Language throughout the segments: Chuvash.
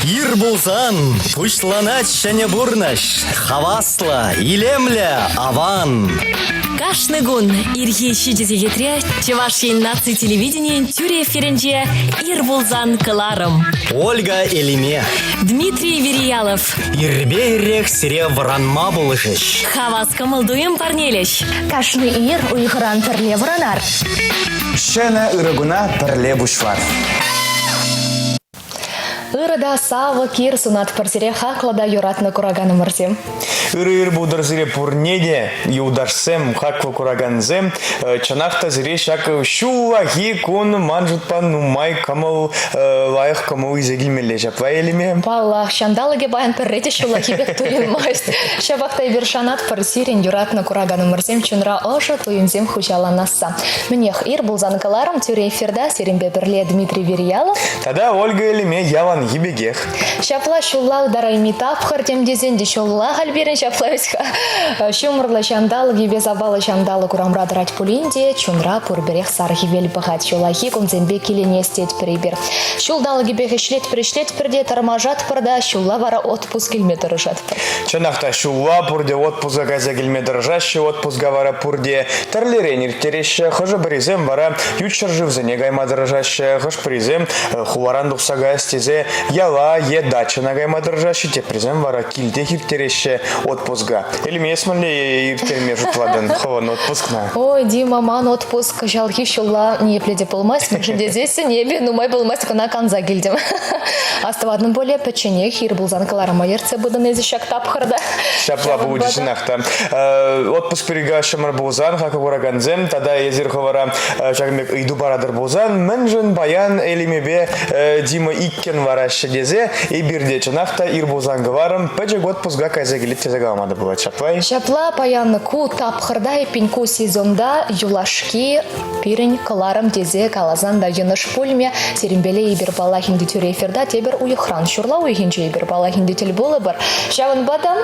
Ир пулсан пуҫланать ҫӗнӗ пурнӑҫ. Хаваслӑ, илемлӗ, аван. Кашни кун ирхи 7 сехетре Чӑваш Ен наци телевиденийӗн тӳрӗ эфирӗнче «Ир пулсан» кӑларӑм. Ольга Элиме. Дмитрий Вериялов. Ирпе ирех сире вӑранма пулӑшӗҫ. Хавас кӑмӑл-туйӑм парнелӗҫ. Кашни ир уйӑхран пӗрле вӑранар. Ҫӗнӗ ырӑ куна пӗрле пуҫлар. Ырӑ та савӑк ир сунатпӑр сире хаклӑ та юратнӑ кураканӑмӑрсем. Ырӑ ир пултӑр сире пурне те, юлташсем, хаклӑ куракансем. Чӑнах та сире ҫак ҫуллахи кун ман шутпа нумай кӑмӑл, лайӑх кӑмӑл илсе килмелле ҫапла Элиме? Паллах, ҫанталӑкӗ паян пӗрре те ҫуллахи пек туйӑнмасть. Ҫапах та эпир шанатпӑр, сирӗн юратнӑ кураканӑмӑрсем чунра ӑшӑ туйӑмсем хуҫаланасса. Мӗнех, ир пулсан кӑларӑм тӳрӗ эфирта сирӗнпе пӗрле Дмитрий Верьялов тата Ольга Элиме яланхи пекех. Ҫапла ҫулла ытарайми тапхӑр тем тесен те ҫулла халь пирӗн ҫапла вӗт-ха. Ҫумӑрлӑ ҫанталӑк, йӗпе-сапаллӑ ҫанталӑк урамра тӑрать пулин те чунра пурпӗрех сар хӗвел пӑхать. Ҫуллахи кунсемпе киленес тетпӗр эпир. Ҫулталӑкӗпех ӗҫлетпӗр-ӗҫлетпӗр те тӑрмашатпӑр та ҫулла вара отпуск илме тӑрӑшатпӑр. Чӑнах та ҫулла пурте отпуска кайса килме тӑрӑшаҫҫӗ, отпуска вара пурте тӗрлӗрен ирттереҫҫӗ. Хӑшӗ-пӗрисем вара ют ҫӗршывсене кайма тӑрӑшаҫҫӗ, хӑш-пӗрисем хуларан тухса каяс тесе яла е дачӑна кайма тӑрӑшаҫҫӗ, теприсем вара килтех ирттереҫҫӗ отпуска. Элмес мӗнле ирттерме шутладӑн хӑвӑн отпускна? Ой, Дима, ман отпуск кӑҫалхи ҫулла ниепле те пулмасть, мӗншӗн тесессӗн эпӗ нумай пулмасть кӑна канса килтӗм. Астӑватӑн пулӗ, пӗчченех ир пулсан кӑларӑма ертсе пытӑн эсӗ ҫак тапхӑрта. Ҫапла пулчӗ чӑнах та. Отпуск пирки ҫӑмӑр пулсан, хаклӑ куракансем, тата эсир хӑвӑра ҫакӑн пек ыйту паратӑр пулсан, мӗншӗн паян Элимепе Дима иккӗн лараҫҫӗ тесе эпир те чӑнах та ир пулсан кӑларӑм пӗчӗк отпуска кайса килет тесе калама та пулать ҫапла-и? Ҫапла паян ку тапхӑрта, эппин ку сезонта юлашки пирӗн кӑларӑм тесе каласан та йӑнӑш пулмӗ. Сирӗнпеле эпир паллах ӗнтӗ тӳрӗ эфирта тепӗр уйӑхран ҫурла уйӑхӗнче эпир паллах ӗнтӗ тӗл пулӑпӑр. Ҫавӑнпа та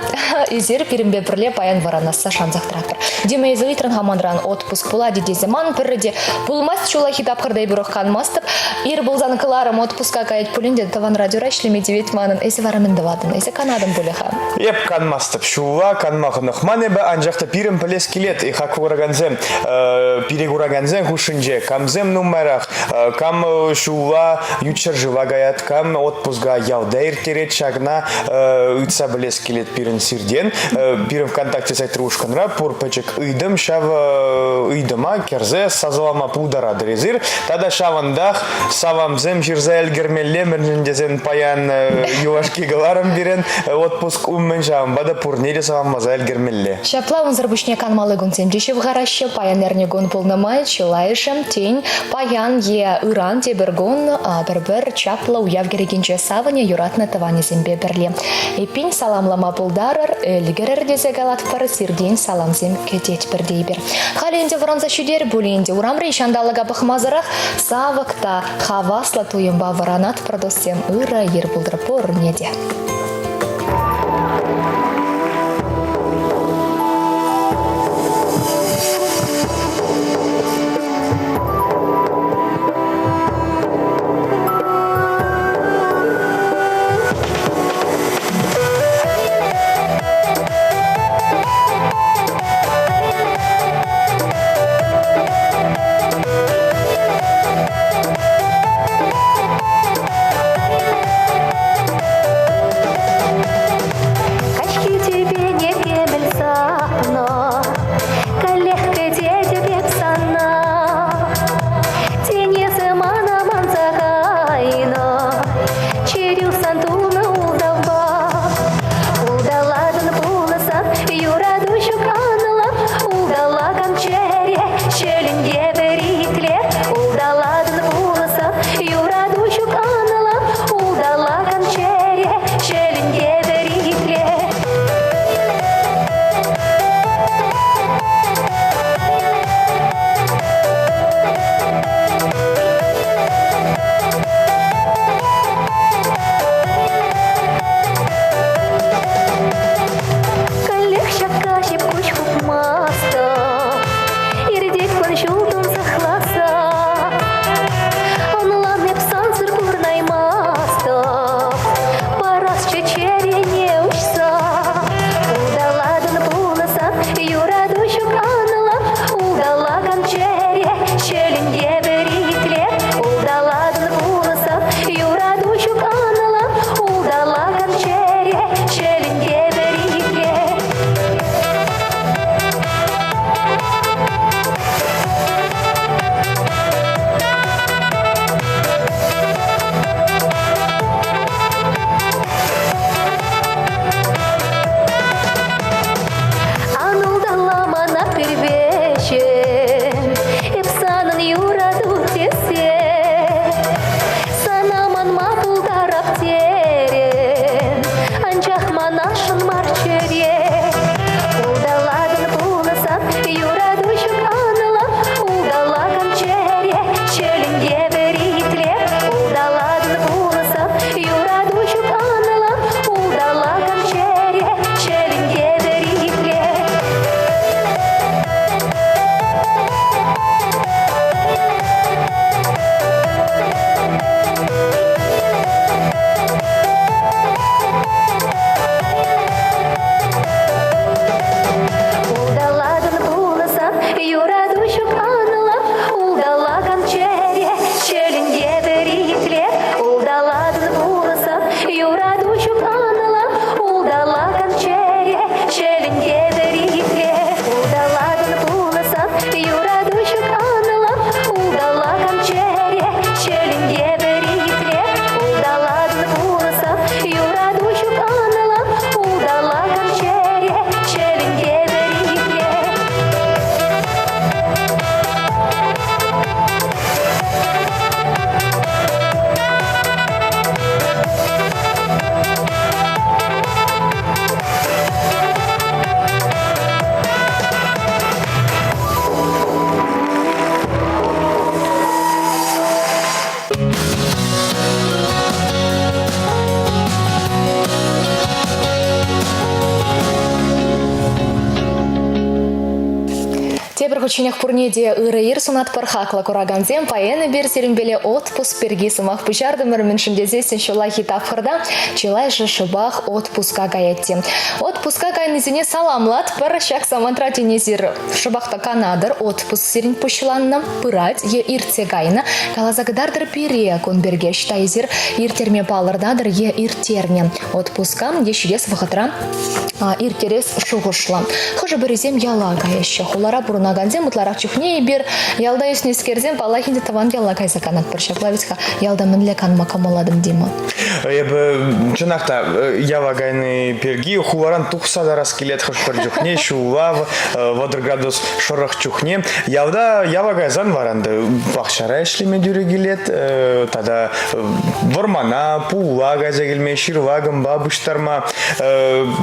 эсир пирӗнпе пӗрле паян вӑранасса шансах тӑратпӑр. Дима, эсӗ ыйтрӑн-ха манран отпуск пулать тесе. Ман пӗрре те пулмасть ҫуллахи тапхӑрта эпир канмастӑп. Ир пулсан кӑларӑм отпуска каять пулин те тӑван радиора ӗҫлеме тивет манӑн. Эсӗ вара мӗн тӑватӑн? Эсӗ канатӑн пулӗ-ха. Эп канмастӑп. Ҫулла канма хӑнӑхман эпӗ, анчах та пирӗн пӗлес килет. Хак куракансем, пире куракансен хушшинче камсем нумайрах, кам ҫулла ют ҫӗршыва каять, кам отпуска ялта ирттерет, ҫакна ыйтса пӗлес килет пирӗн сиртен. Пирӗн ВКонтакте сайтри ушкӑнра пур пӗчӗк ыйтӑм ҫав ыйтӑма кӗрсе сасӑлама пултаратӑр эсир. Тата ҫавӑнтах саламсем ҫырса ӗлкӗрмелле, мӗншӗн тесен паян юлашки кӑларӑм пирӗн отпуск умӗн ҫавӑнпа та пурне те саламласа ӗлкӗрмелле. Ҫапла унсӑр пуҫне канмалли кунсем те ҫывхараҫҫӗ. Паян эрнекун пулнӑ май чылайӑшӗ, тен, паян е ыран тепӗр кун пӗр-пӗр чаплӑ уяв кӗрекинче савӑнӗ юратнӑ тӑванӗсемпе пӗрле. Эппин, саламлама пултарӑр, ӗлкӗрӗр тесе калатпӑр, сиртен саламсем кӗтетпӗр тейпӗр. Халӗ ӗнтӗ вӑранса ҫитер пулин те урамри ҫанталӑка пӑхмасӑрах савӑк та хаваслӑ туйӑмпа вӑранатпӑр туссем, ырӑ ир пултӑр пурне те. хутченех пурне те ырӑ ир сунатпӑр хаклӑ куракансем. Паян эпир сирӗнпеле отпуск пирки сӑмах пуҫартӑмӑр. Мӗншӗн тесессӗн ҫуллахи тапхӑрта чылайӑшӗ шӑпах отпуска каять те. Отпуска кайнисене саламлатпӑр. Ҫак самантра тен эсир шӑпах та канатӑр, отпуск сирӗн пуҫланнӑ, пырать е иртсе кайнӑ. Каласа кӑтартӑр пире кун пирки ӑҫта эсир ирттерме палӑртатӑр е ирттернӗ отпуска е ҫитес вӑхӑтра ирттерес шухӑшлӑ. Хӑшӗ-пӗрисем яла каяҫҫӗ. Хулара пурӑнакансем ытларах чухне эпир ялта ӳснӗскерсем, паллах ӗнтӗ, тӑван яла кайса канатпӑр. Ҫапла вӗт-ха, ялта мӗнле канма кӑмӑллатӑн, Дима? Эпӗ чӑнах та яла кайни пирки хуларан тухса тарас килет хӑш-пӗр чухне ҫулла 30 градус шӑрӑх чухне. Ялта яла кайсан вара ӗнтӗ пахчара ӗҫлеме тӳрӗ килет тата вӑрмана, пулла кайса килме, ҫырла, кӑмпа пуҫтарма,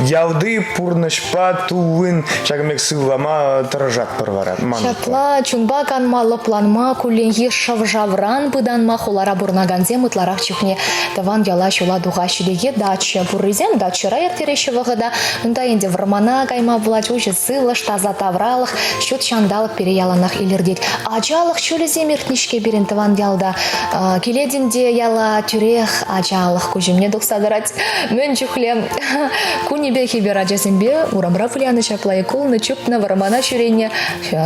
ялти пурнӑҫпа туллин ҫакӑн пек сывлама тӑрӑшатпӑр вара. Ҫапла чунпа канма, лӑпланма, кулленхи шӑв-шавран пытанма хулара пурӑнакансем ытларах чухне тӑван яла ҫула тухаҫҫӗ те е дача пуррисем дачӑра ирттереҫҫӗ вӑхӑта. Унта ӗнтӗ вӑрмана кайма пулать, уҫӑ сывлӑш, таса тавралӑх, ҫут ҫанталӑк пире яланах илӗртет. Ачалӑх ҫулӗсем иртнӗ-ҫке пирӗн тӑван ялта. Килетӗн те яла тӳрех ачалӑх куҫ умне тухса тӑрать. Мӗн чухлӗ кунӗпе эпир ачасемпе урамра вылянӑ ҫапла кулнӑ, чупнӑ, вӑрмана ҫӳренӗ,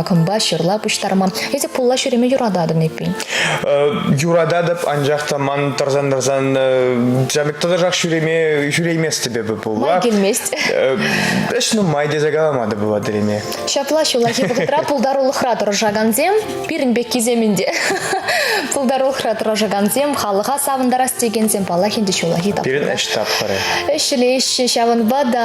кӑмпа, ҫырла пуҫтарма. Эсӗ пулла ҫӳреме юрататӑн эппин? Юрататӑп, анчах та ман тӑрсан-тӑрсан ҫамрӑк тӑтӑшах ҫӳреме ҫӳрейместӗп эпӗ пулла. Май килмест. Ӗҫ нумай тесе калама та пулать ӗреме. Ҫапла ҫуллахи вӑхӑтра пултарулӑхра тӑрӑшакансем пирӗн пеккисем ӗнтӗ. Пултарулӑхра тӑрӑшакансем, халӑха савӑнтарас текенсем, паллах ӗнтӗ ҫуллахи тапхӑрта. Пирӗн ӗҫ тапхӑрӗ. Ӗҫлеҫҫӗ, ҫавӑнпа та,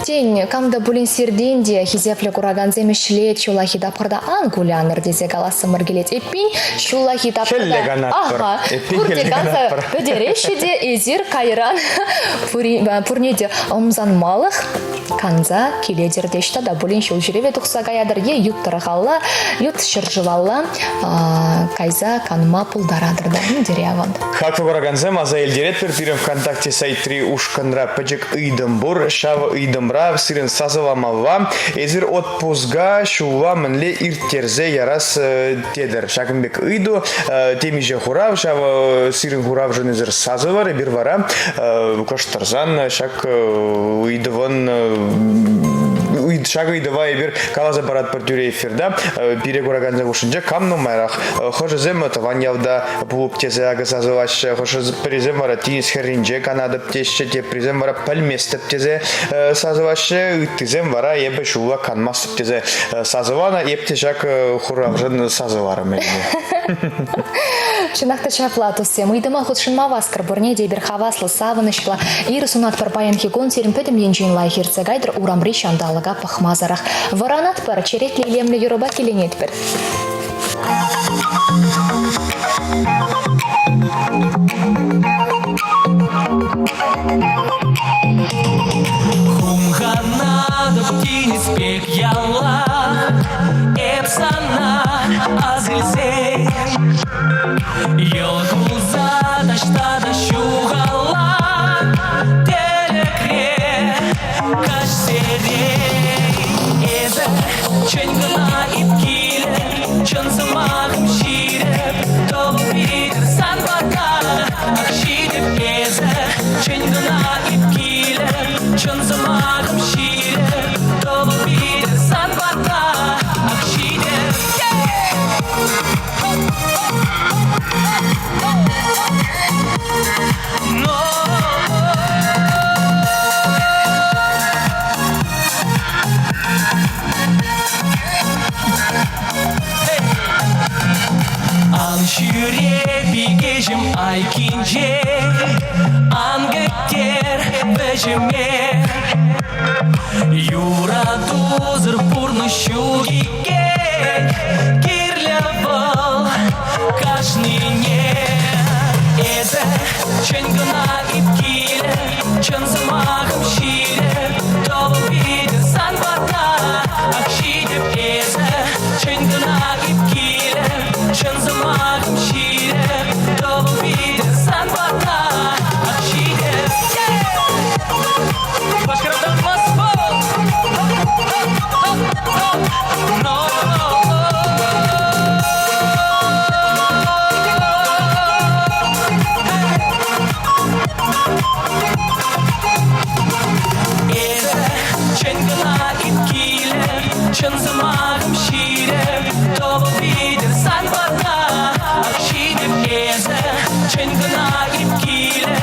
тен, кам та пулин сиртен те хисеплӗ куракансем ӗҫлет ҫуллахи тапхӑрта ан кулянӑр тесе калассӑмӑр килет. Эппин, ҫуллахи тапхӑрта... Хӗлле канатпӑр. Аха, Эппин, пурте хӗлле канса канатпӑр. пӗтереҫҫӗ те эсир кайран пурне те ӑмсанмалӑх канса килетӗр те ӑҫта та пулин ҫул ҫӳреве тухса каятӑр е ют тӑрӑхалла, ют ҫӗршывалла кайса канма пултаратӑр та. Мӗн аван. Хаклӑ куракансем, аса илтеретпӗр, пирӗн ВКонтакте сайтри ушкӑнра пӗчӗк ыйтӑм пур. Ҫав ыйтӑмра сирӗн сасӑламалла. Эсир отпуска ҫулла мӗнле ирттерсе ярас тетӗр? Ҫакӑн пек ыйту, темиҫе хурав. Ҫав сирӗн хуравшӑн эсир сасӑлӑр. Эпир вара кӑштӑрсан ҫак ыйтӑвӑн ҫак ыйтӑва эпир каласа паратпӑр тӳрӗ эфирта. Пире куракансен хушшинче кам нумайрах? Хӑшӗсем тӑван ялта пулӑп тесе акӑ сасӑлаҫҫӗ, хӑшӗ-пӗрисем вара тинӗс хӗрринче канатӑп теҫҫӗ, теприсем вара пӗлместӗп тесе сасӑлаҫҫӗ, ыттисем вара эпӗ ҫулла канмастӑп тесе сасӑланӑ, эп те ҫак хуравшӑн сасӑларӑм ӗнтӗ. Чӑнах та ҫапла, туссем, ыйтӑма хутшӑнма васкӑр пурне те эпир хаваслӑ, савӑнӑҫлӑ ир сунатпӑр паянхи кун сирӗн пӗтӗм енчен лайӑх иртсе кайтӑр, урамри ҫанталӑка пӑхмасӑрах. Вӑранатпӑр, черетлӗ илемлӗ юрӑпа киленетпӗр. Хумханатӑп тинӗс пек ялан, эп сана асилсен. Йӑл кулса таҫта та ҫухалан, тӗлӗкре каҫсерен. Эсӗ чӗн кӑна ит килӗ, чӑн сӑмахӑм ҫирӗп, тӑвӑл витӗр сан пата ах ҫитӗп эсӗ. Чӗн кӑна ит килӗ, чӑн сӑмахӑм ҫирӗп, тӑвӑл витӗр сан пата ах ҫитӗп. Ан ҫӳре, пикеҫӗм, айккинче, ан кӗттер вӗҫӗме. Юратусӑр пурнӑҫ ҫук иккен, кирлӗ вӑл кашнине. Эсӗ чӗн кӑна ит килӗ, чӑн сӑмахӑм ҫирӗп, тӑвӑл витӗр сан пата ак ҫитӗп эсӗ. Чӗн кӑна ит килӗ, чӑн сӑмахӑм ҫирӗп, тӑвӑл витӗр сан пата ак ҫитӗп. Башкортостан, Москва! No, no, no. Эсӗ чӗн кӑна ик киле, чӑн сӑмахӑм ҫирӗп, тӑвӑл витӗр сан пата ак ҫитӗп. Эсӗ чӗн кӑна ик киле,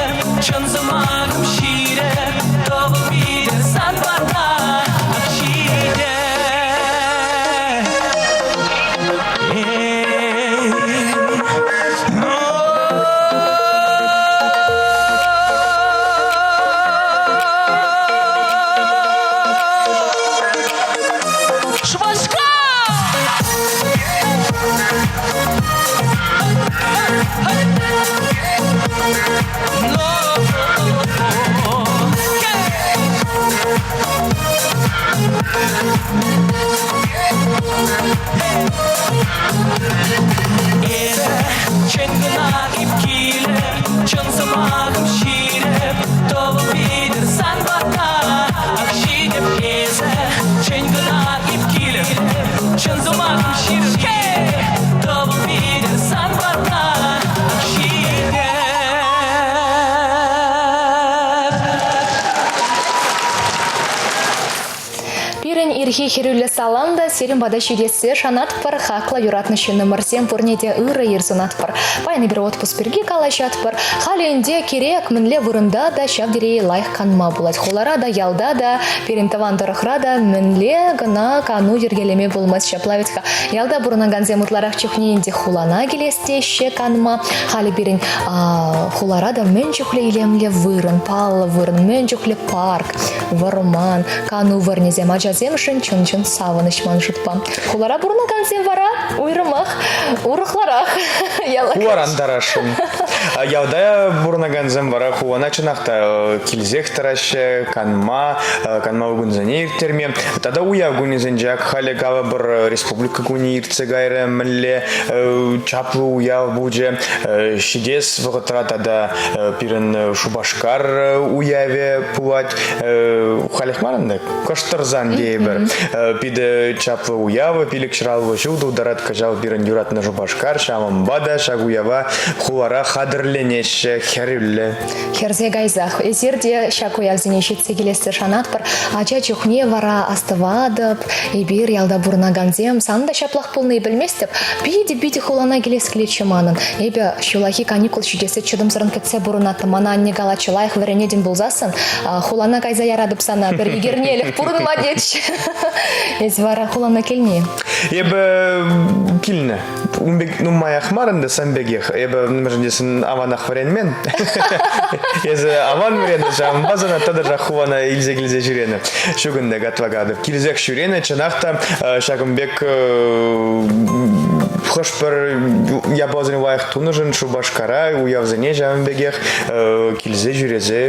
чӑн сӑмахӑм ҫирӗп, тӑвӑл витӗр сан пата ак ҫитӗп. Шупашкар! Эпӗ чӗн кӑна ик киле, чӑн сӑмахӑм ҫирӗп, тӑвӑл витӗр сан пата ак ҫитӗп. Эсӗ чӗн кӑна ик киле, чӑн сӑмахӑм ҫирӗп, тӑвӑл витӗр сан пата ак ҫитӗп. Пирӗн ирхи хӗрӳллӗ салам та сирӗн пата ҫитессе шанатпӑр. Хаклӑ юратнӑ ҫыннӑмӑрсем пурне те ырӑ ир сунатпӑр. Паян эпир отпуск пирки калаҫатпӑр. Халӗ ӗнтӗ кирек мӗнле вырӑнта та ҫав тери лайӑх канма пулать. Хулара та, ялта та, пирӗн тӑван тӑрӑхра та мӗнле кӑна кану йӗркелеме пулмасть ҫапла вӗт-ха. Ялта пурӑнакансем ытларах чухне ӗнтӗ хулана килес теҫҫӗ канма. Халӗ пирӗн хулара та мӗн чухлӗ илемлӗ вырӑн, паллӑ вырӑн, мӗн чухлӗ парк, вӑрман, кану вырӑнӗсем ачасемшӗн чӑн-чӑн савӑнӑҫ ман шутпа. Хулара пурӑнакансем вара уйрӑмах урӑхларах яла. Хуларан тарасшӑн. Ялта пурӑнакансем вара хулана чӑнах та килсех тӑраҫҫӗ, канма, канма кунсене ирттерме. Тата уяв кунӗсенче ак халӗ калӑпӑр республика кунӗ иртсе кайрӗ, мӗнле чаплӑ уяв пулчӗ. Ҫитес вӑхӑтра тата пирӗн Шупашкар уявӗ пулать. Халех мар ӗнтӗ, кӑштӑрсан тейӗпӗр. Питӗ чаплӑ уяв, 550 ҫул тултарать кӑҫал пирӗн юратнӑ Шупашкар. Ҫавӑнпа та ҫак уява хулара хатӗрленеҫҫӗ хӗрӳллӗ. Хӗрсе кайсах. Эсир те ҫак уявсене ҫитсе килессе шанатпӑр. Ача чухне вара астӑватӑп, эпир ялта пурӑнакансем, сан та ҫаплах пулни пӗлместӗп. Питӗ-питӗ хулана килес килетчӗ манӑн. Эпӗ ҫуллахи каникул ҫитессе чӑтӑмсӑррӑн кӗтсе пурӑнаттӑм. Мана анне калатчӗ, лайӑх вӗренетӗн пулсассӑн, хулана кайса яратӑп сана, пӗр икернелӗх пурӑнма тетчӗ. Эс вара хулана килни? Эпӗ килнӗ. Ун пек нумаях мар ӗнтӗ сан пекех. Эпӗ мӗншӗн тесен аванах вӗренмен. Эсӗ аван вӗреннӗ, ҫавӑнпа сана тӑтӑшах хулана илсе килсе ҫӳренӗ. Ҫук ӗнтӗ катлакатӑп. Килсех ҫӳренӗ, чӑнах та ҫакӑн пек хӑш-пӗр япаласене лайӑх тунӑшӑн Шупашкара уявсене ҫавӑн пекех килсе ҫӳресе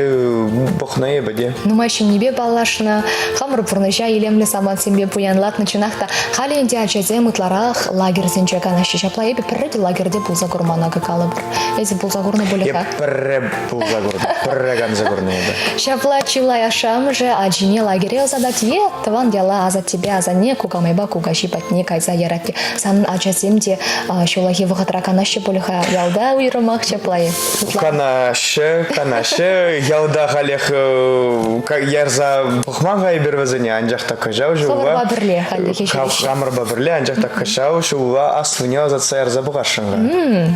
пӑхнӑ эпӗ те. Нумай ҫӗннипе паллашнӑ, хамӑр пурнӑҫа илемлӗ самантсемпе пуянлатнӑ чӑнах та. Халӗ ӗнтӗ ачасем ытларах лагерьсенче канаҫҫӗ. Ҫапла эпӗ пӗрре те лагерьте пулса курман, акӑ калӑпӑр. Эсӗ пулса курнӑ пулӗ-ха? Эп пӗрре пулса курнӑ, пӗрре канса курнӑ эпӗ. Ҫапла чылай ашшӗ-амӑшӗ ачине лагере ӑсатать е тӑван яла асаттепе асанне, кукамайпа кукаҫи патне кайса ярать те. Санӑн ачасем те ҫуллахи вӑхӑтра канаҫҫӗ пулӗ-ха ялта уйрӑмах ҫапла-и? Канаҫҫӗ, канаҫҫӗ. Ялта халех ярса пӑхман-ха эпир вӗсене, анчах та кӑҫал ҫулла... Хӑвӑрпа пӗрле хальлӗхе ҫӳреҫҫӗ. Хамӑрпа пӗрле, анчах та кӑҫал ҫулла аслине ӑсатса ярса пӑхасшӑн-ха.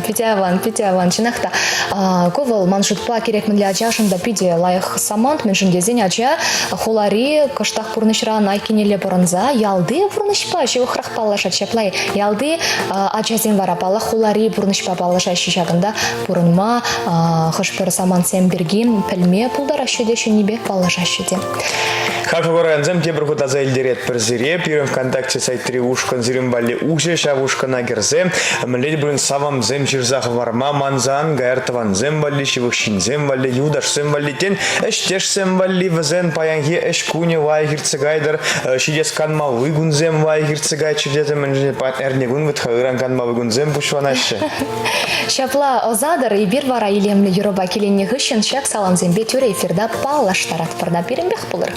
Питӗ аван, питӗ аван. Чӑнах та, ку вӑл ман шутпа кирек мӗнле ачашӑн та питӗ лайӑх самант, мӗншӗн тесен ача хулари кӑштах пурнӑҫран айккинелле пӑрӑнса ялти пурнӑҫпа ҫывӑхрах паллашать. Ҫапла ялти ачасем вара паллах хулари пурнӑҫпа паллашаҫҫӗ ҫакӑнта пурӑнма хӑш-пӗр самантсем пирки пӗлме пултараҫҫӗ те ҫӗннипе паллашаҫҫӗ те. Хаклӑ куракансем тепӗр хут аса илтеретпӗр сире. Пирӗн ВКонтакте сайтри ушкӑн сирӗн валли уҫӑ. Ҫав ушкӑна кӗрсе мӗнле те пулин саламсем ҫырса хӑварма мансан каяр тӑвансем валли, ҫывӑх ҫынсем валли, юлташсем валли, тен, ӗҫтешсем валли вӗсен паянхи ӗҫ кунӗ лайӑх иртсе кайтӑр, ҫитес канмалли кунсем лайӑх иртсе кайччӑр тесе мӗншӗн эрнекун вӗт-ха ыран канмалли кунсем пуҫланаҫҫӗ. Ҫапла ӑсатӑр, эпир вара илемлӗ юрӑпа киленнӗ хыҫҫӑн ҫак саламсемпе тӳрӗ эфирта паллаштаратпӑр та пирӗнпех пулӑр.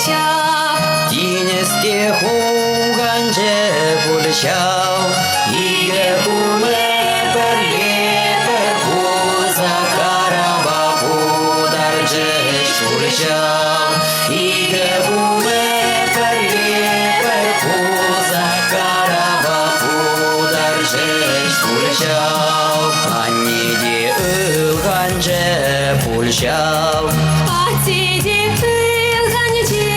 ҫав. Тинӗс те хумханчӗ пуль ҫав. Икӗ хумӗ пӗрле пӗр пулса карапа путарчӗҫ пуль ҫав. Икӗ хумӗ пӗрле пӗр пулса карапа путарчӗҫ пуль ҫав. Анне те ылханчӗ пуль ҫав. Атте те ылханчӗ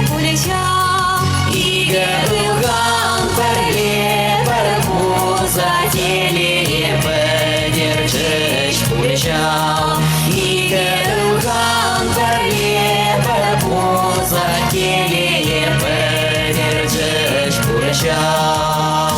пуль ҫав. Икӗ ылхан пӗрле пӗр пулса телее пӗтерчӗҫ пуль ҫав. Икӗ ылхан пӗрле пӗр пулса телее пӗтерчӗҫ пуль ҫав.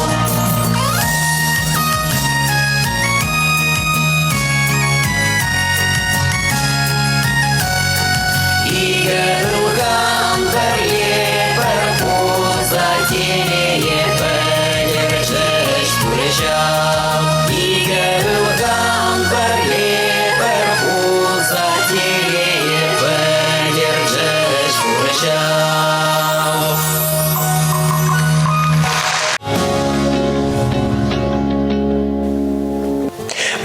Икӗ ылхан пӗрле пӗр пулса телее пӗтерчӗҫ пуль ҫав. Икӗ ылхан пӗрле пӗр пулса телее пӗтерчӗҫ пуль ҫав.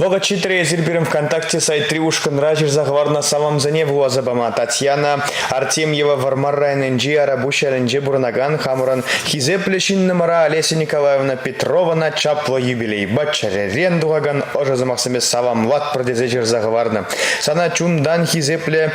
Вӑхӑт ҫитрӗ эсир пирӗн ВКонтакте сайтри ушкӑнра ҫырса хӑварнӑ саламсене вуласа пама. Татьяна Артемьева Вӑрмар районӗнчи Арапуҫ ялӗнче пурӑнакан хамӑрӑн хисеплӗ ҫыннӑмӑра Олеся Николаевна Петрована чаплӑ юбилейпа чӗререн тухакан ӑшӑ сӑмахсемпе саламлатпӑр тесе ҫырса хӑварнӑ. Сана чунтан хисеплӗ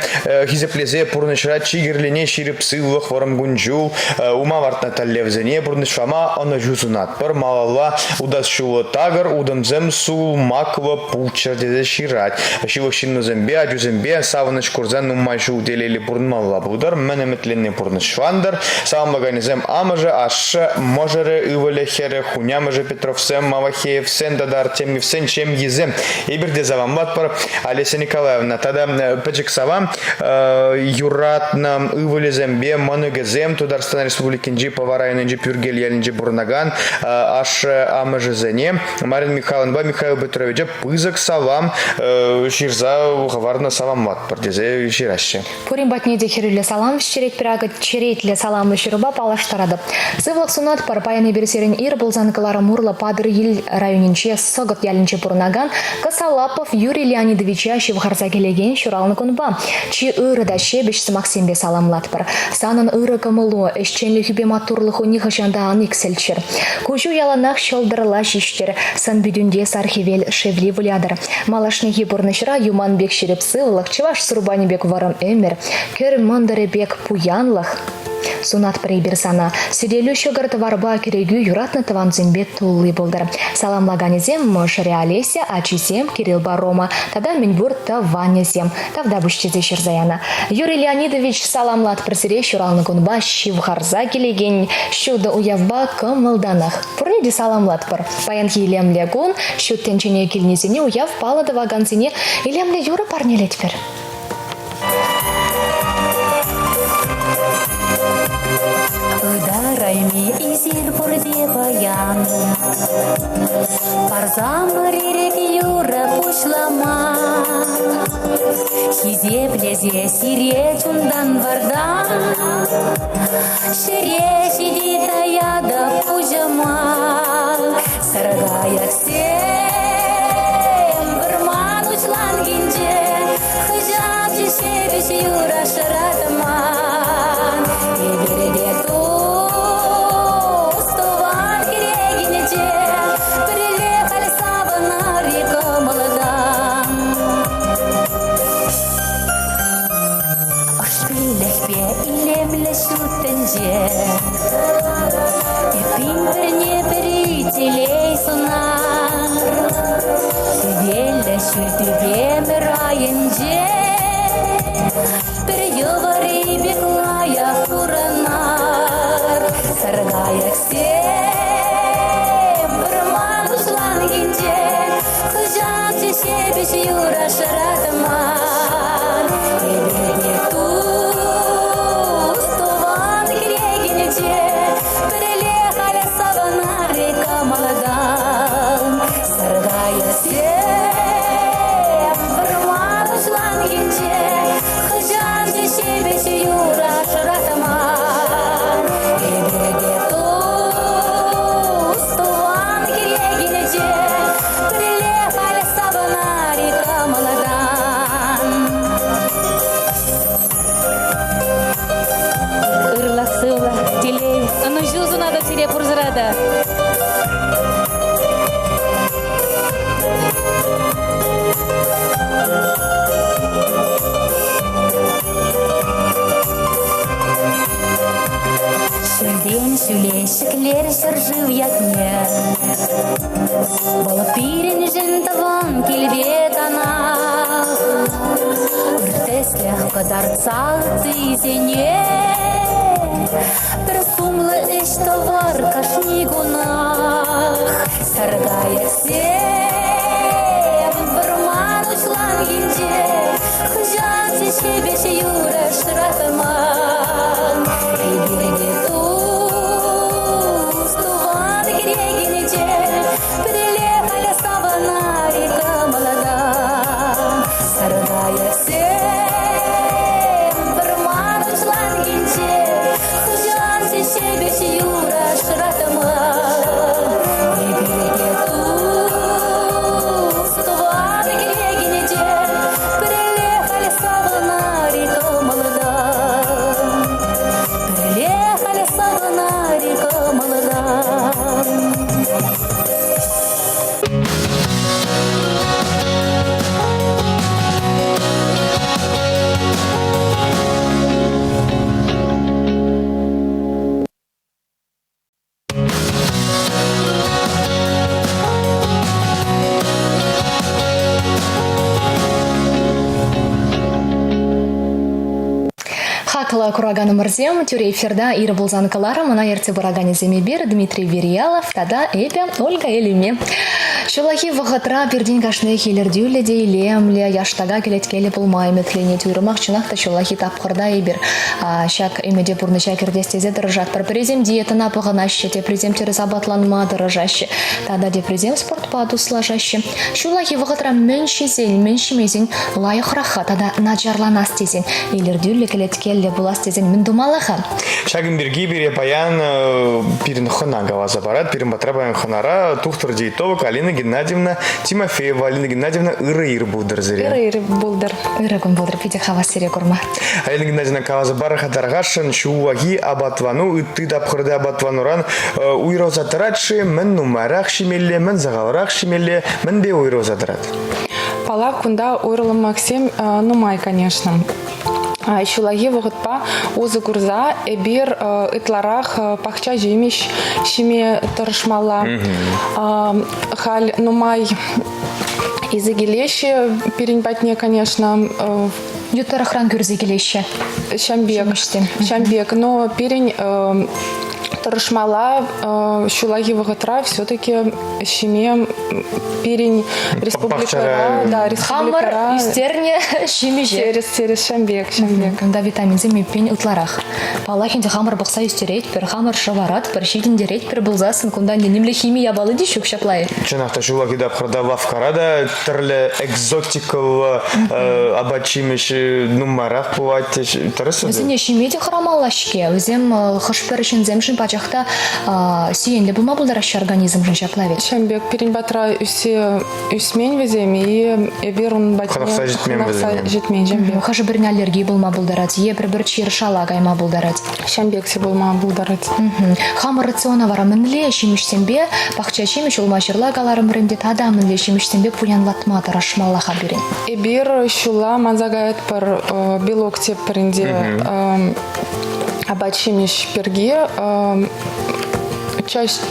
хисеплесе пурнӑҫра чи кирлине ҫирӗп сывлӑх, вӑрӑм кун-ҫул, ума лартнӑ тӗллевсене пурнӑҫлама ӑнӑҫу сунатпӑр. Малалла утас ҫуллӑ такӑр утӑмсем сулмаклӑ пулччӑр тесе ҫырать. Ҫывӑх ҫыннусемпе, ачусемпе савӑнӑҫ курса нумай ҫул телейлӗ пурӑнмалла пултӑр, мӗн ӗмӗтленни пурнӑҫлантӑр. Саламлаканӗсем амӑшӗ, ашшӗ, мӑшӑрӗ, ывӑлӗ, хӗрӗ, хунямӑшӗ Петровсем, Малахеевсен тата Артемьевсен ҫемйисем. Эпир те саламлатпӑр. Олеся Николаевна тата пӗчӗк салам юратнӑ ывӑлӗсемпе мӑнукӗсем Тутарстан Республикинчи Пӑва районӗнчи Пӳркел ялӗнче пурӑнакан ашшӗ-амӑшӗсене Марина Михайловнӑпа Михаил Петровича пысӑк салам ҫырса хӑварнӑ саламлатпӑр тесе ҫыраҫҫӗ. Пурин патне те хӗрӳллӗ салам вӗҫтеретпӗр акӑ черетлӗ саламлӑ ҫырупа паллаштаратӑп. Сывлӑх сунатпӑр. Паян эпир сирӗн ир пулсан кӑларӑм урлӑ Патӑрьел районӗнче Сӑкӑт ялӗнче пурӑнакан Косолапов Юрий Леонидовича ҫывхарса килекен ҫуралнӑ кунпа чи ырӑ та ҫепӗҫ сӑмахсемпе саламлатпӑр. Санӑн ырӑ кӑмӑлу, ӗҫченлӗхӳпе маттурлӑху нихӑҫан та ан иксӗлччӗр. Куҫу яланах ҫӑлтӑрла ҫиҫтӗр, сӑн-питӳнте сар хӗвел шевли вылятӑр. Малашнехи пурнӑҫра юман пек ҫирӗп сывлӑх, чӑваш сурпанӗ пек вӑрӑм ӗмӗр, кӗр мӑнтӑрӗ пек пуянлӑх сунатпӑр эпир сана. Сӗтелӳ ҫӑкӑр-тӑварпа кӗрекӳ юратнӑ тӑвансемпе тулли пултӑр. Саламлаканӗсем мӑшӑрӗ Олеся, ачисем Кириллпа Рома тата мӗнпур тӑванӗсем. Тавтапуҫ тесе ҫырса янӑ. Юрий Леонидович саламлатпӑр сире ҫуралнӑ кунпа ҫывхарса килекен ҫутӑ уявпа кӑмӑлтанах. Пурне те саламлатпӑр. Паянхи илемлӗ кун ҫут тӗнчене килнисене уяв паллӑ тӑвакансене илемлӗ юрӑ парнелетпӗр. Ытарайми эсир пурте паян Парсамӑр ирӗк юрӑ пуҫлама Хисеплесе сире чунтан вартан Ҫӗре ҫити таятӑп пуҫӑма Саркайӑксем вӑрман уҫланкинче Хӑҫанччӗ ҫепӗҫ юра шӑратман Эпир те тус-тӑван кӗрекинче Пӗрле халь савӑнар-и кӑмӑлтан Ӑшпиллӗхпе илемлӗ ҫут тӗнче Эппин пӗрне-пӗри телей сунар. Хӗвеллӗ ҫӳл тӳпемӗр айӗнче Пӗр йӑвӑри пек лайӑх пурӑнар. Саркайӑксем вӑрман уҫланкинче Хӑҫанччӗ ҫепӗҫ юра шӑратман. Эпир те тус-тӑван кӗрекинче Пӗрле халь савӑнар кӑмӑлтан. Саркайӑксем. Кӑтартса ыттисене пӗр сумлӑ ӗҫ тӑвар кашни кунах. Саркайӑксем вӑрман уҫланкинче хӑҫан ҫепӗҫ юрӑ шӑратман. Эпир те тус тӑван кӗрекинче пӗрле халь савӑнар-и кӑмӑлтан. Саркайӑксем вӑрман уҫланкинче хӑҫан ҫепӗҫ юрӑ шӑратман. Эпир те тус тӑван кӗрекинче пӗрле халь савӑнар-и кӑмӑлтан. Пӗрле халь савӑнар-и кӑмӑлтан. Хаклӑ кураканӑмӑрсем, тӳре эфирта ир пулсан кӑларӑм ӑна ертсе пыраканӗсем эпир Дмитрий Верьялов тата эпӗ Ольга Элиме. Ҫуллахи вӑхӑтра пиртен кашниех илӗртӳллӗ те илемлӗ, яштака кӗлеткеллӗ пулма ӗмӗтленет. Уйрӑмах чӑнах та ҫуллахи тапхӑрта эпир ҫак ӗмӗте пурнӑҫа кӗртес тесе тӑрӑшатпӑр. Пӗрисем диетӑна пӑхӑнаҫҫӗ, теприсем тӗрӗс апатланма тӑрӑшаҫҫӗ тата теприсем спортпа туслашаҫҫӗ. Ҫуллахи вӑхӑтра мӗн ҫисен, мӗн ҫимесен лайӑхрах-ха тата начарланас тесен, илӗртӳллӗ кӗлеткеллӗ пулас тесен мӗн тумалла-ха? Ҫакӑн пирки пире паян пирӗн хӑна каласа парать. Пирӗн патра паян хӑнара тухтӑр диетолог Алина Геннадьевна Тимофеева. Алина Геннадьевна, ырӑ ир пултӑр сире. Ырӑ ир пултӑр. Ырӑ кун пултӑр. Питӗ хавас сире курма. Алина Геннадьевна каласа пар-ха тархасшӑн, ҫуллахи апатлану ытти тапхӑрти апатлануран уйрӑлса тӑрать-ши? Мӗн нумайрах ҫимелле, мӗн сахалрах ҫимелле, мӗнпе уйрӑлса тӑрать? Паллах, кунта уйрӑлмаксем нумай, конечно. Ҫуллахи вӑхӑтпа усӑ курса эпир ытларах пахча ҫимӗҫ ҫиме тӑрӑшмалла. Халь нумай илсе килеҫҫӗ пирӗн патне, конечно. Ют тӑрӑхран кӳрсе килеҫҫӗ. Ҫампек. Ҫампек. Но пирӗн тӑрӑшмалла ҫуллахи вӑхӑтра все-таки ҫиме пирӗн республикӑра, да, республикӑра Хамӑр ӳстернӗ ҫимӗҫе. Терӗс, терӗс, ҫампек, ҫампек. Кунта витаминсем эппин ытларах. Паллах ӗнтӗ хамӑр пӑхса ӳстеретпӗр, хамӑр шӑваратпӑр, ҫитӗнтеретпӗр пулсассӑн кунта нимле хими япали те ҫук ҫапла-и? Чӑнах та ҫуллахи тапхӑрта лавккара та тӗрлӗ экзотикӑллӑ апат-ҫимӗҫ нумайрах пулать. Тӗрӗс Вӗсене ҫиме те хӑрамалла-ҫке. Вӗсем хӑш-пӗр ҫынсемшӗн пачах та сиенлӗ пулма пултараҫҫӗ организмшӑн ҫапла вӗт. Ҫавӑн пек пирӗн патра ӳссе ӳсмен вӗсем, и эпир ун патне хӑнӑхса ҫитмен хӑнӑхса ҫитмен ҫавӑн пек. Хӑшӗ-пӗрин аллерги пулма пултарать е пӗр-пӗр чир шала кайма пултарать. Ҫавӑн пек те пулма пултарать. Хамӑр рациона вара мӗнле ҫимӗҫсемпе, пахча ҫимӗҫ, улма-ҫырла каларӑмӑр ӗнтӗ, тата мӗнле ҫимӗҫсемпе пуянлатма тӑрӑшмалла-ха пирӗн? Эпир ҫулла манса каятпӑр белок теппӗр ӗнтӗ апат-ҫимӗҫ пирки. Часть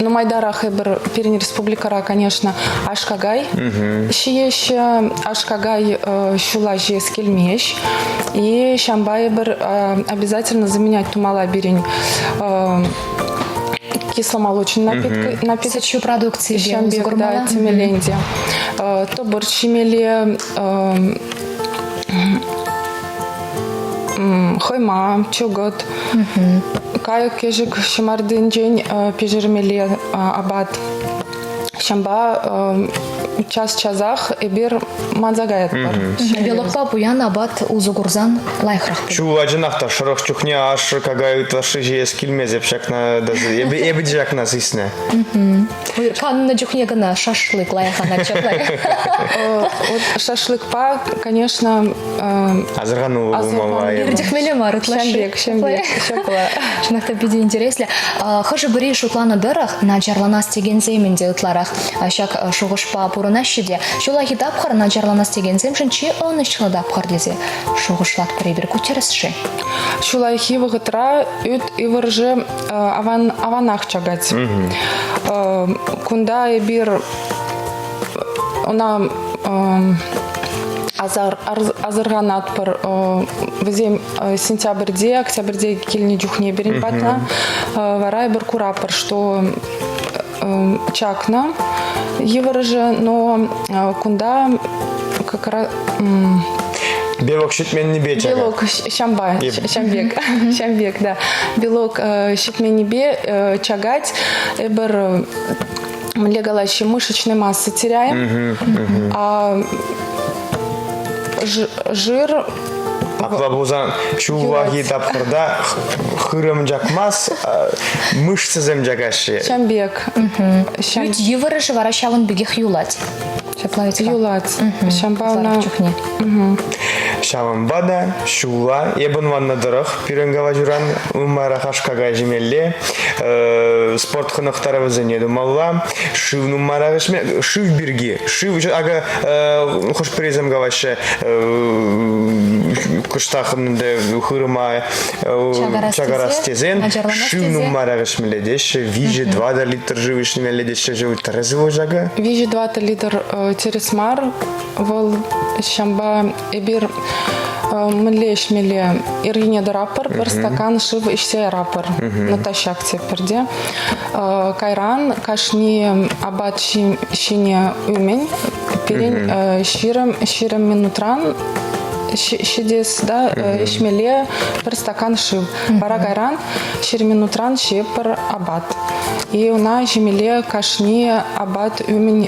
нумайтарах эпир пирӗн республикӑра, конечно, аш-какай ҫиеҫҫӗ. Аш-какай ҫулла ҫиес килмест. И ҫампа эпир обязательно заменять тумалла пирӗн кисломолочный напиток. напиток. Сӗт-ҫу продукцийӗпе Ҫам усӑ пек, да, курмалла. темелле Тӑпӑр ҫимелле, хӑйма, чӑкӑт, кайӑк-кӗшӗк ҫӑмартинчен пӗҫермелле апат. Ҫавӑнпа час-часах эпир манса каятпӑр. Белокпа пуян апат усӑ курсан лайӑхрах пуль. Ҫулла чӑнах та шӑрӑх чухне ашшӗ какай ытлашши ҫиес килмест эп ҫакна даже эпӗ, эпӗ те ҫакна сиснӗ. Каннӑ чухне кӑна шашлык лайӑх анать ҫапла. Вот шашлыкпа, конечно, Асӑрхануллӑ пулмалла. Иртӗхмелле мар ытлашши. Ҫампек, ҫампек, ҫапла. Чӑнах та питӗ интереслӗ. Хӑшӗ-пӗри шутланӑ тӑрӑх начарланас текенсем ӗнтӗ ытларах ҫак шухӑшпа пурӑнаҫҫӗ те ҫуллахи тапхӑр начарланас текенсемшӗн чи ӑнӑҫлӑ тапхӑр тесе шухӑшлатпӑр эпир. Ку тӗрӗс-ши? Ҫуллахи вӑхӑтра ӳт ывӑршӗ аван, аванах чакать. Кунта эпир ӑна. Асӑрханатпӑр. Вӗсем сентябрьте, октябрьте килнӗ чухне пирӗн патна вара эпир курапӑр, что чакнӑ йывӑрӑшӗ, но кунта как раз Белок ҫитменнипе чакать. Белок ҫампа, ҫампек, ҫампек, да. Белок ҫитменнипе чакать. Эпир мӗнле калаҫҫӗ, мышечной массы теряем. А жир Апла пулсан ҫуллахи тапхӑрта хырӑм чакмас, мышцӑсем чакаҫҫӗ. Ҫам пек. Ӳт йывӑрӑшӗ вара ҫавӑн пекех юлать. Ҫапла ведь Юлать. Ҫампа ӑна чухне. Ҫавӑнпа та ҫулла эп ӑнланнӑ тӑрӑх пирӗн калаҫуран нумайрах аш-какай ҫимелле, спорт хӑнӑхтарӑвӗсене тумалла, шыв нумайрах ӗҫме, шыв пирки, шыв акӑ хӑш-пӗрисем калаҫҫӗ, кӑштах ӗнтӗ хырӑма чакарас тесен шыв нумайрах ӗҫмелле теҫҫӗ, 3-4 литр шыв ӗҫмелле теҫҫӗ, шыв тӗрӗс вӑл ҫакӑ? 3-4 литр тӗрӗс мар, вӑл ҫампа эпир мӗнле ӗҫмелле? Ирхине тӑраппӑр, пӗр стакан шыв ӗҫсе яраппӑр. Натощак тетпӗр те. Кайран кашни апат ҫине умӗн пирӗн 20 минутран ҫитес да ӗҫмелле пӗр стакан шыв. Вара кайран 20 минутран ҫиеппӗр апат. И ӑна ҫимелле кашни апат умӗн.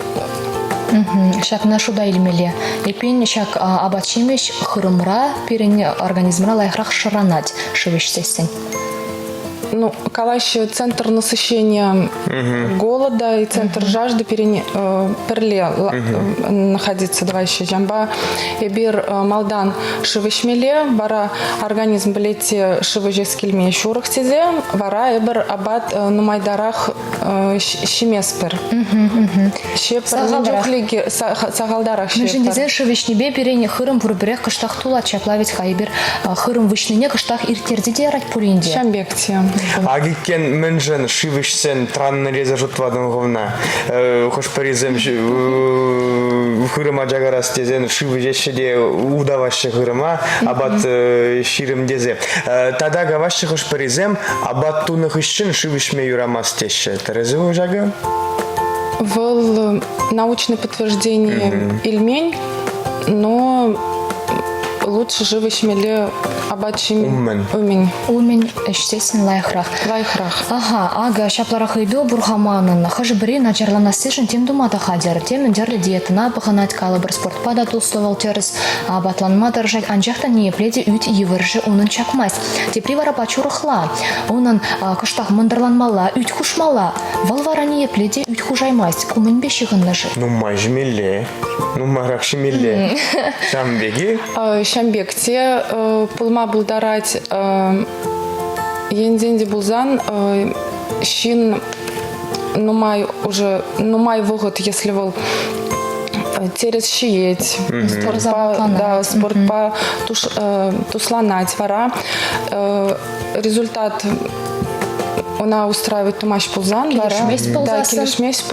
Ҫакна шута илмелле. Эппин, ҫак апат-ҫимӗҫ хырӑмра пирӗн организмра лайӑхрах шӑранать шыв ӗҫсессӗн. Ну, калаҫҫӗ, центр насыщения голода и центр жажды пирӗн пӗрле находиться тӑваҫҫӗ. Ҫавӑнпа эпир малтан шыв ӗҫмелле, вара организм пӗлет те шыв ӗҫес килме ҫурӑх тесе, вара эпир апат нумайтарах ҫиместпӗр. Сахалтарах. Сахалтарах Мӗншӗн тесен шыв ӗҫнипе пирӗн хырӑм пурпӗрех кӑштах тулать. Ҫапла вӗт-ха эпир хырӑм выҫнине кӑштах ирттерсе те ярать пулин те. Ҫам пек те. Ак иккен мӗншӗн шыв ӗҫсен траннӑ тесе шутлатӑн хӑвна. Хӑш-пӗрисем хырӑма чакарас тесен шыв ӗҫеҫҫӗ те удаваҫҫӗ хырӑма апат ҫирӗм тесе. Тата калаҫҫӗ хӑш-пӗрисем апат тунӑ хыҫҫӑн шыв ӗҫме юрамасть теҫҫӗ. Тӗрӗс-и вӑл ҫакӑ? Вӑл научное подтверждение илмен, но лучше шыв ӗҫмелле апат Умӗн. Умӗн. Умӗн ӗҫсессӗн лайӑхрах. Лайӑхрах. Аха, акӑ ҫапларах ыйту пур-ха манӑн. Хӑшӗ-пӗри начарланассишӗн тем тума та хатӗр. Темӗн тӗрлӗ диетӑна пӑхӑнать, калӑпӑр, спортпа та туслӑ вӑл тӗрӗс апатланма тӑрӑшать, анчах та ниепле те ӳт йывӑрӑшӗ унӑн чакмасть. Тепри вара пач урӑхла. Унӑн кӑштах мӑнтӑрланмалла, ӳт хушмалла. Вӑл вара ниепле те ӳт хушаймасть. Ку мӗнпе ҫыхӑннӑ-ши? Нумай ҫимелле. Нумайрах ҫимелле. Ҫавӑн пек-и? Ҫавӑн пек те пулма пултарать. Енчен те пулсан ҫын нумай уже нумай вӑхӑт, если вӑл терес ҫиет, спортпа, да, спортпа тусланать вара результат ӑна устраивать тумасть пулсан, килӗшмест вара, да, килӗшмест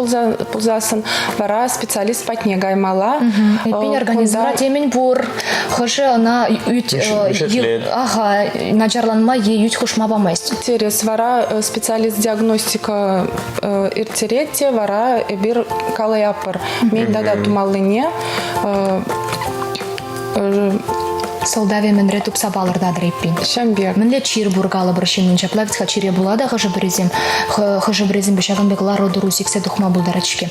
пулсассӑн, вара специалист патне каймалла. Эппин, организмра темӗн пур. Хӑшӗ ӑна ӳт ага, начарланма е ӳт хушма памасть. Тӗрӗс. Вара специалист диагностика ирттерет те, вара эпир калаяпӑр. Мен тата тумаллине Сӑлтавӗ мӗнре тупса палӑртатӑр эппин? Ҫам пек. Мӗнле чир пур калӑпӑр ҫыннӑн ҫапла вӗт-ха чире пула та хӑшӗ-пӗрисем хӑшӗ-пӗрисемпе ҫакӑн пек лару-тӑру сиксе тухма пултарать-ҫке.